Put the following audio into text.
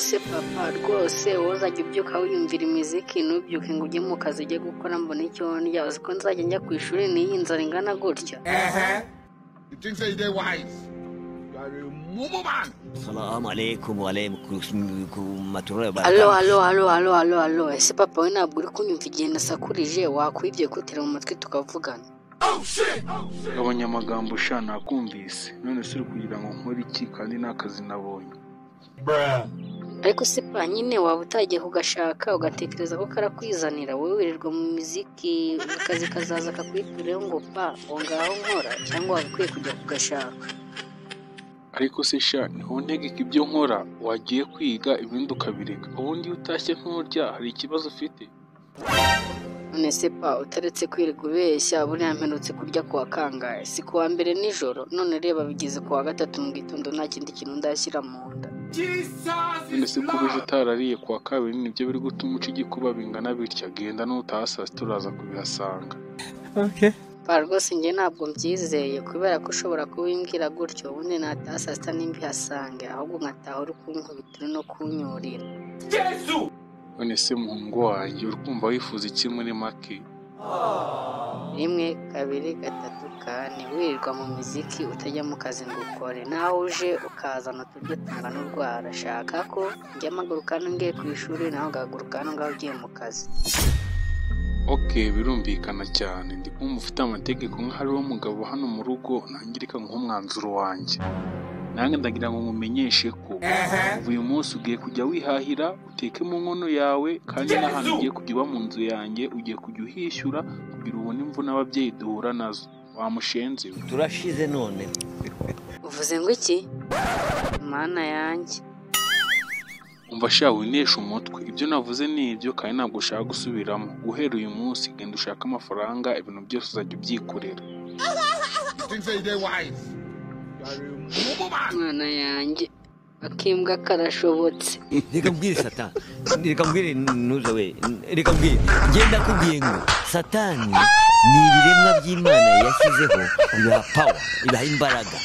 Se papa, rwose wowe uzajya ubyuka wiyumvira imiziki, ntubyuke ngo ujye mu kazi ujye gukora mbone icyo ndya. Uzi ko nzajya njya ku ishuri n'iyi nzara ingana gutya? You think say they wise? You are a mumu man. Salamu alaikum wa alaikum wa Alo, alo, alo, alo, alo, alo! Ese papa we, ntabwo uri kunyumva igihe nasakurije? Wakwibye kutera mu matwi tukavugana. Gabanya amagambo sha, nakumvise. None se uri kugira ngo nkore iki kandi nta kazi nabonye? Ariko se pa, nyine waba utagiye kugashaka ugatekereza ko karakwizanira? Wowe wirirwa mu miziki, akazi kazaza kakwitureho ngo pa, ngo ngaho nkora, cyangwa waba ukwiye kujya kugashaka. Ariko se sha, niho ntegeka ibyo nkora? Wagiye kwiga ibindi ukabireka. Ubundi iyo utashye nturya, hari ikibazo ufite? None se pa, utaretse kwirirwa ubeshya, buriya mperutse kurya kuwa kangahe? Si kuwa mbere nijoro? None reba bigeze kuwa gatatu mu gitondo, nta kindi kintu ndashyira mu nda. None se kuba ejo utarariye kuwa kabiri nibyo biri gutuma uca igikuba bingana bitya? Genda, nutaha saa sita uraza kubihasanga. Pa, rwose njye ntabwo mbyizeye, kubera ko ushobora kubimbwira gutyo, ubundi nataha saa sita nimbihasange, ahubwo nkataha uri kunkubita, uri no kunyurira. None se muhungu wanjye, uri kumva wifuza iki muri make? Rimwe, kabiri, gatatu, kane, wirirwa mu miziki, utajya mu kazi ngo ukore, nawe uje ukazana uturyo tungana urwara. Shaka ko njya mpaguruka hano ngiye ku ishuri, nawe ugahaguruka hano ngaho ugiye mu kazi. Ok, birumvikana cyane. Ndi kumva ufite amategeko nk'aho ari wo mugabo hano mu rugo. Ntangirika nk'umwanzuro wanjye, nanjye ndagira ngo nkumenyeshe ko kuva uyu munsi ugiye kujya wihahira, uteke mu nkono yawe, kandi n'ahantu ugiye kujya uba mu nzu yanjye ugiye kujya uhishyura kugira ubone imvune ababyeyi duhura nazo, wa mushenzi we. Turashize none. Uvuze ngo iki? Mana yanjye! Umva sha, winesha umutwe. Ibyo navuze ni ibyo kandi ntabwo ushaka gusubiramo. Guhera uyu munsi, genda ushake amafaranga, ibintu byose uzajya ubyikorera. You think say they wise? You are a mumu man. Mana yanjye, akimbwa karashobotse. Reka mbwire satani, reka mbwire ntuza we, reka mbwire. Ngenda kubwiye ngo satani ni ibiremwa by'Imana yashyizeho, bibaha power, ibaha imbaraga.